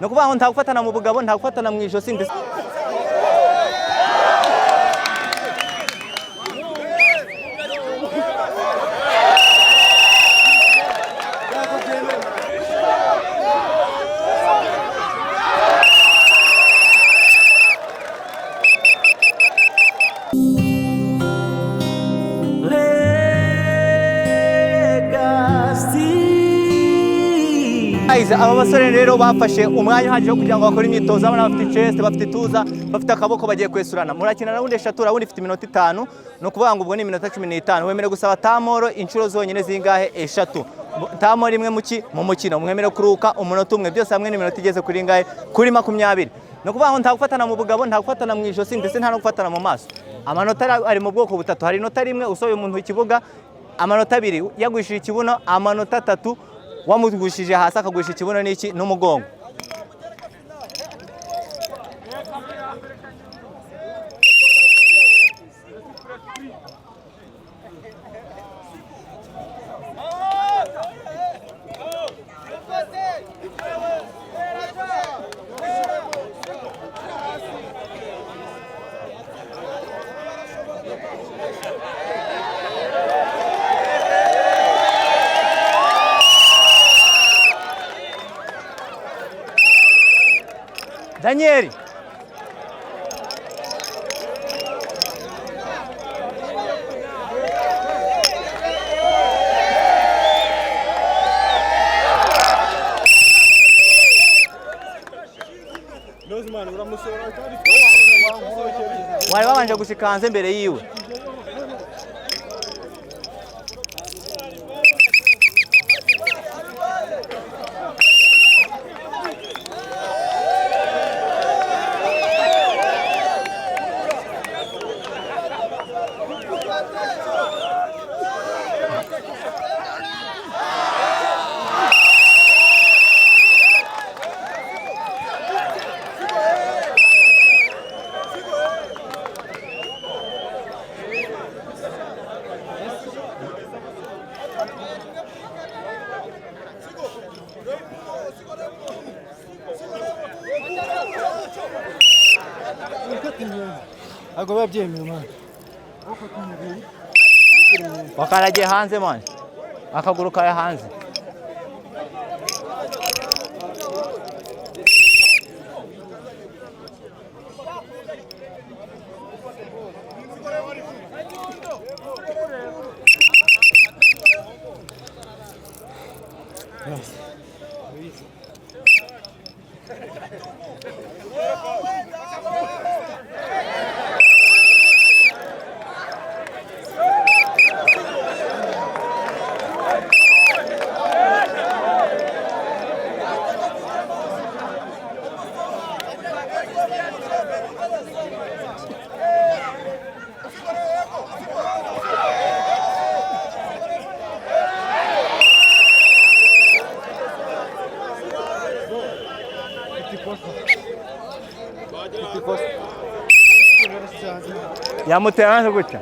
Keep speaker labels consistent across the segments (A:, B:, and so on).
A: Ni ukuvuga ngo nta gufatana mu bugabo, nta gufatana mu ijosi, ndetse Guys, aba basore rero bafashe umwanya uhagije wo kugira ngo bakore imyitozo. Abana bafite chest, bafite ituza, bafite akaboko, bagiye kwesurana. Murakina round 3, round ifite iminota 5. Ni ukuvuga ngo ubwo ni iminota 15. Wemerewe gusaba tamoro inshuro zonyine zingahe? 3. Tamoro imwe mu mukino. Mwemerewe kuruhuka umunota umwe. Byose hamwe ni iminota igeze kuri ingahe? Kuri 20. Ni ukuvuga ngo nta gufatana mu bugabo, nta gufatana mu ijosi, ndetse nta no gufatana mu maso. Amanota ari mu bwoko butatu. Hari inota rimwe usohoye umuntu ikibuga, amanota 2 yagwishije ikibuno, amanota 3 wamugushije hasi akagusha ikibuno n'iki n'umugongo. Daniel. Wari wabanje gushika hanze mbere yiwe.
B: Ntabwo biba byemewe, man.
A: Wakaragiye hanze, man. Akaguru kawe hanze. Yamutera hanze gutya.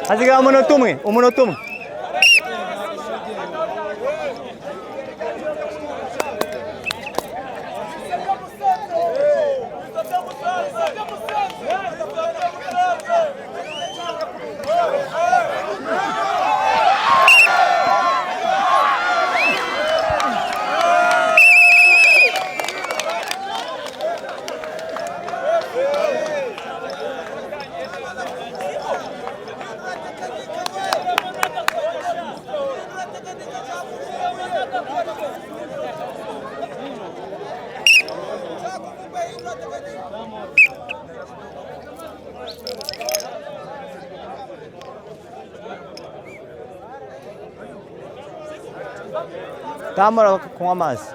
A: Hasigaye umunota umwe, umunota umwe. Tamara kunywa amazi.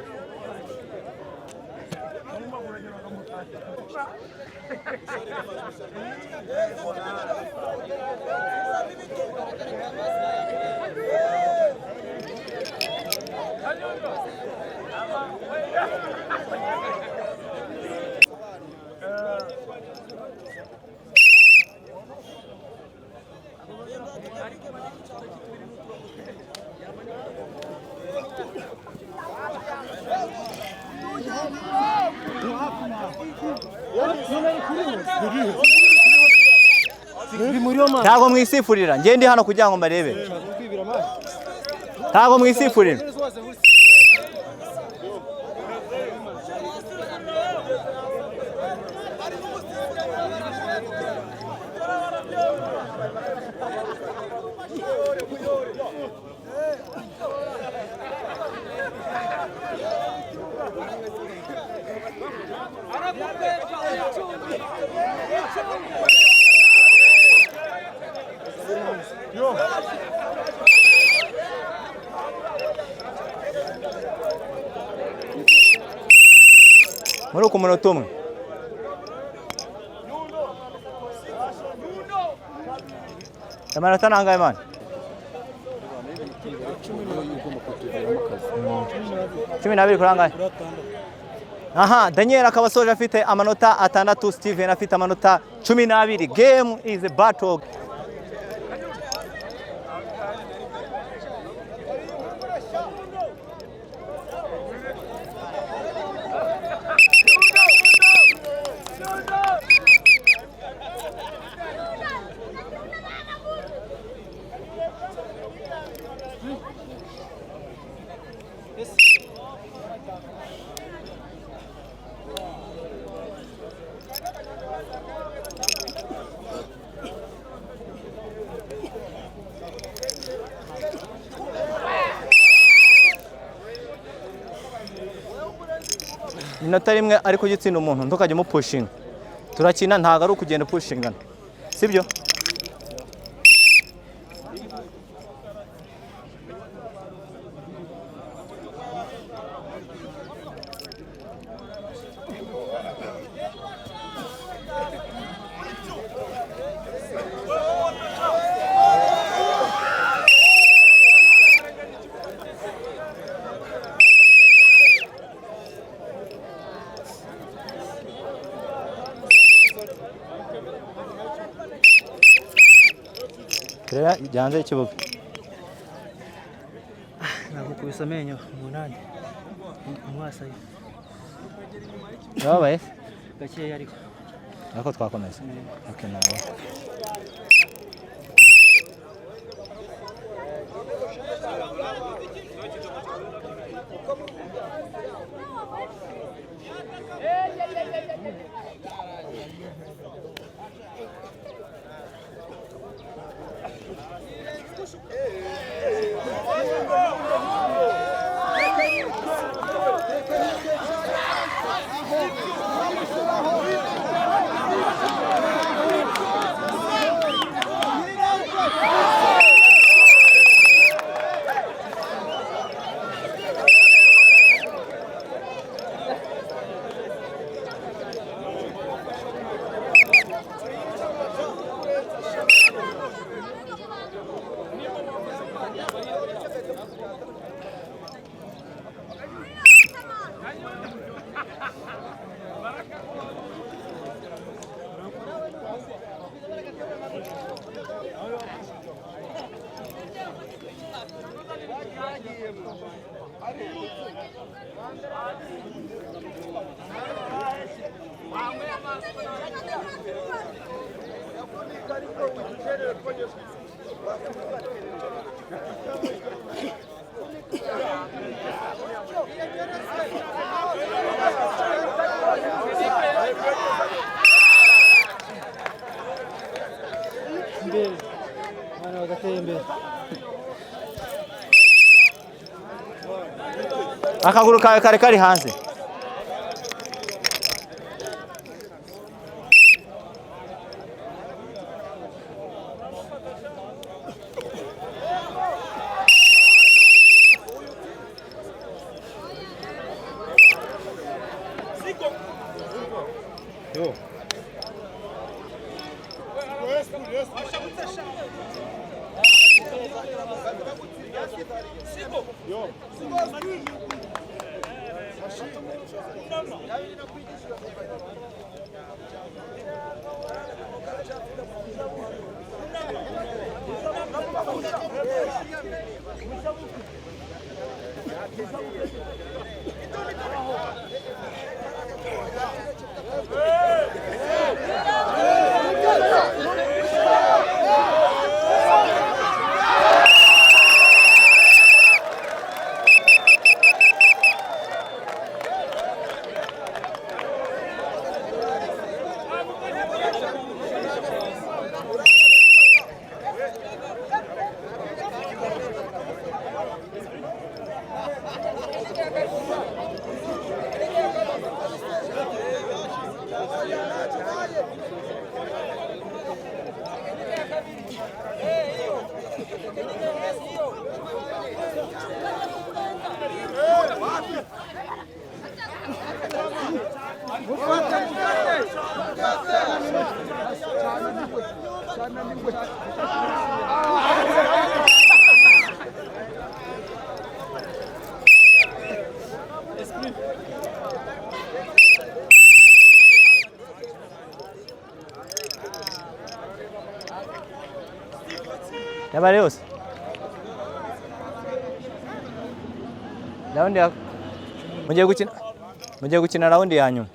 A: Ntabwo mwisifurira, njye ndi hano kugira ngo mbarebe. Ntabwo mwisifurira. Muri uku munota umwe. Amanota ni angahe mani? 12 kuri angahe? Aha, Daniel akaba asoje afite amanota 6, Steven afite amanota 12. Game is a battle. Inota rimwe ariko ugitsinda umuntu ntukajye umupushinga. Turakina ntabwo ari ukugenda upushingana, sibyo? Tureba jya hanze y'ikibuga.
B: Nagukubise amenyo 8 umwasaye.
A: Urababaye se?
B: Gakeya ariko.
A: Ariko twakomeza. Okay, nawe.
B: Imbere abana bagatera imbere.
A: Akaguru kawe kari kari hanze. Yabaye yose. Raundi ya mugiye gukina, mugiye gukina raundi ya nyuma.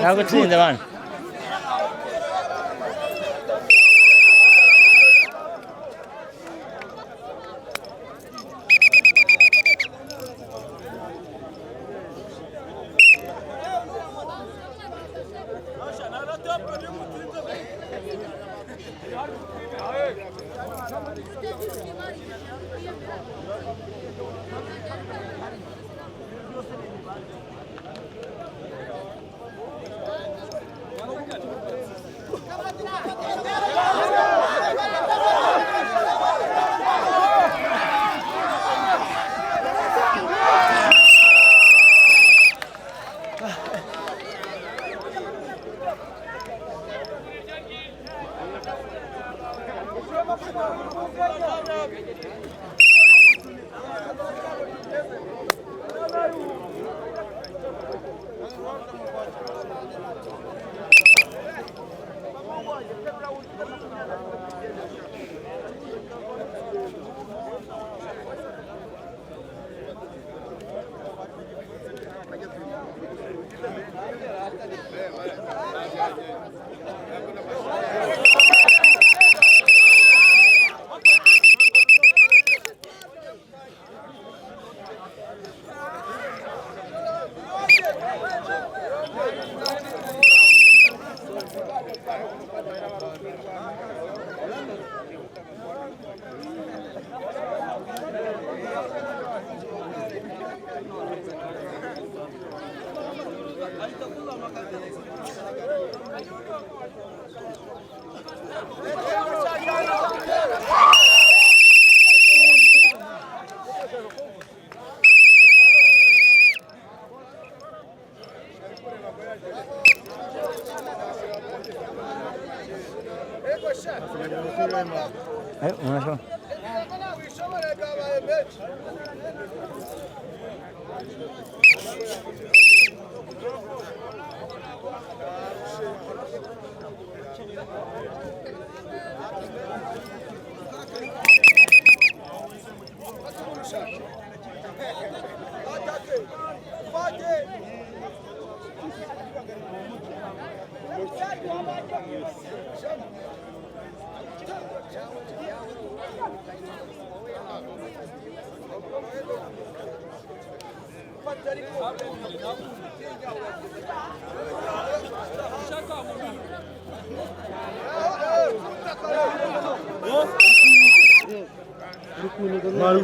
A: Ntabwo tsinze bana.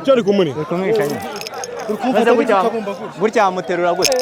C: Cyari kumuri.
A: Maze gutya gutya muterura gutya.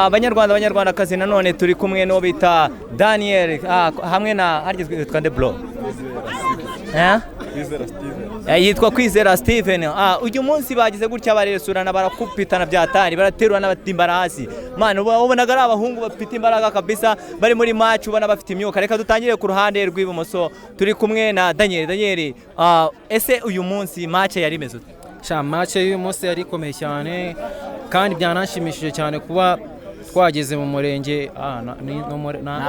A: Abanyarwanda, abanyarwandakazi, nanone turi kumwe n'uwo bita Daniel hamwe na harya yitwa nde bro? Eh? Yitwa Kwizera Steven. Uyu munsi bagize gutya baresurana, barakupitana byatari, baraterurana, batimbara hasi. Man, ubonaga ari abahungu bafite imbaraga kabisa, bari muri match ubona bafite imyuka. Reka dutangire ku ruhande rw'ibumoso, turi kumwe na Daniel. Daniel, ese uyu munsi match yari imeze ute?
B: Sha, match y'uyu munsi yari ikomeye cyane kandi byanashimishije cyane kuba twageze mu murenge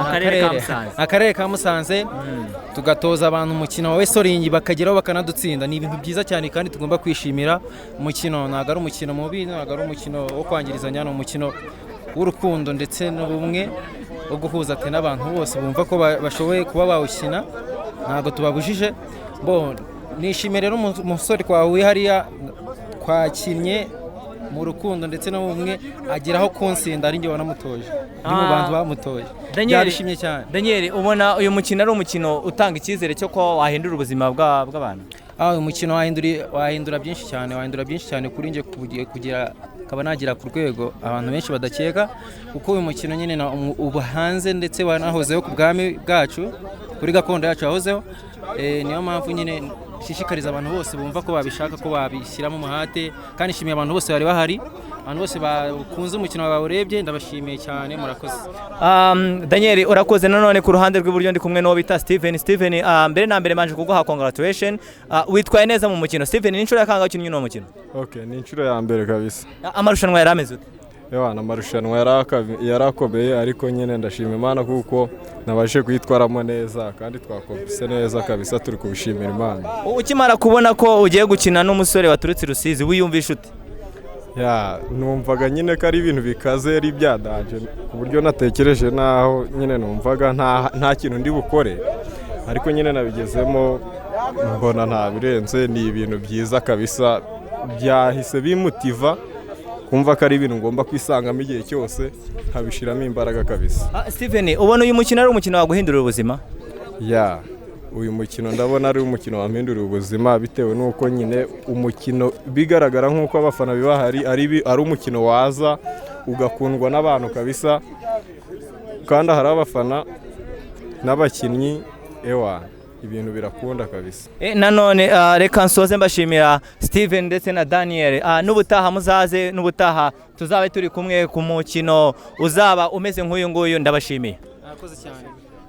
A: Akarere ka Musanze.
B: Akarere ka Musanze, tugatoza abantu umukino wa wrestling bakageraho bakanadutsinda. Ni ibintu byiza cyane kandi tugomba kwishimira. Umukino ntabwo ari umukino mubi, ntabwo ari umukino wo kwangirizanya, ni umukino w'urukundo ndetse n'ubumwe wo guhuza ate n'abantu bose bumva ko bashoboye kuba bawukina, ntabwo tubabujije. Bo nishimiye rero umusore twahuye hariya, twakinnye mu rukundo ndetse no mu bumwe, ageraho kunsinda ari njye wanamutoje, ndi mu bantu bamutoje. Byarishimye cyane.
A: Daniel, ubona uyu mukino ari umukino utanga icyizere cyo kuba wahindura ubuzima bw'abantu?
B: Uyu mukino wahindura byinshi cyane, wahindura byinshi cyane kuri njye kugira akaba nagera ku rwego abantu benshi badakeka, kuko uyu mukino nyine uba hanze ndetse wanahozeho ku bwami bwacu, kuri gakondo yacu yahozeho. Niyo mpamvu nyine nshishikariza abantu bose bumva ko babishaka ko babishyiramo umuhate, kandi nshimiye abantu bose bari bahari, abantu bose bakunze umukino bawurebye, ndabashimiye cyane, murakoze.
A: Daniel, urakoze. Nanone ku ruhande rw'iburyo ndi kumwe n'uwo bita Steven. Steven, mbere na mbere manje kuguha congratulation, witwaye neza mu mukino. Steven, ni inshuro ya kangahe ukinnye uno mukino?
C: Okay, ni inshuro ya mbere kabisa.
A: Amarushanwa yari ameze ute?
C: Ewana, amarushanwa yarakomeye, ariko nyine ndashima Imana kuko nabashe kuyitwaramo neza kandi twakompise neza kabisa, turi kubishimira Imana.
A: Ukimara kubona ko ugiye gukina n'umusore waturutse i Rusizi, wiyumvisha ute?
C: Ya, numvaga nyine ko ari ibintu bikaze, ari ibyadanje, ku buryo natekereje naho nyine numvaga nta kintu ndi bukore, ariko nyine nabigezemo mbona nta birenze, ni ibintu byiza kabisa, byahise bimutiva kumva ko ari ibintu ngomba kwisangamo igihe cyose nkabishiramo imbaraga kabisa.
A: Steven, ubona uyu mukino ari umukino waguhindurira ubuzima?
C: Ya, uyu mukino ndabona ari umukino wampindurira ubuzima, bitewe n'uko nyine umukino bigaragara nk'uko abafana bibahari ari umukino waza ugakundwa n'abantu kabisa, kandi hari abafana n'abakinnyi, ewa ibintu birakunda kabisa.
A: Nanone reka nsoze mbashimira Steven ndetse na Daniel. N'ubutaha muzaze, n'ubutaha tuzabe turi kumwe ku mukino uzaba umeze nk'uyu nguyu. Ndabashimiye.
B: Murakoze cyane.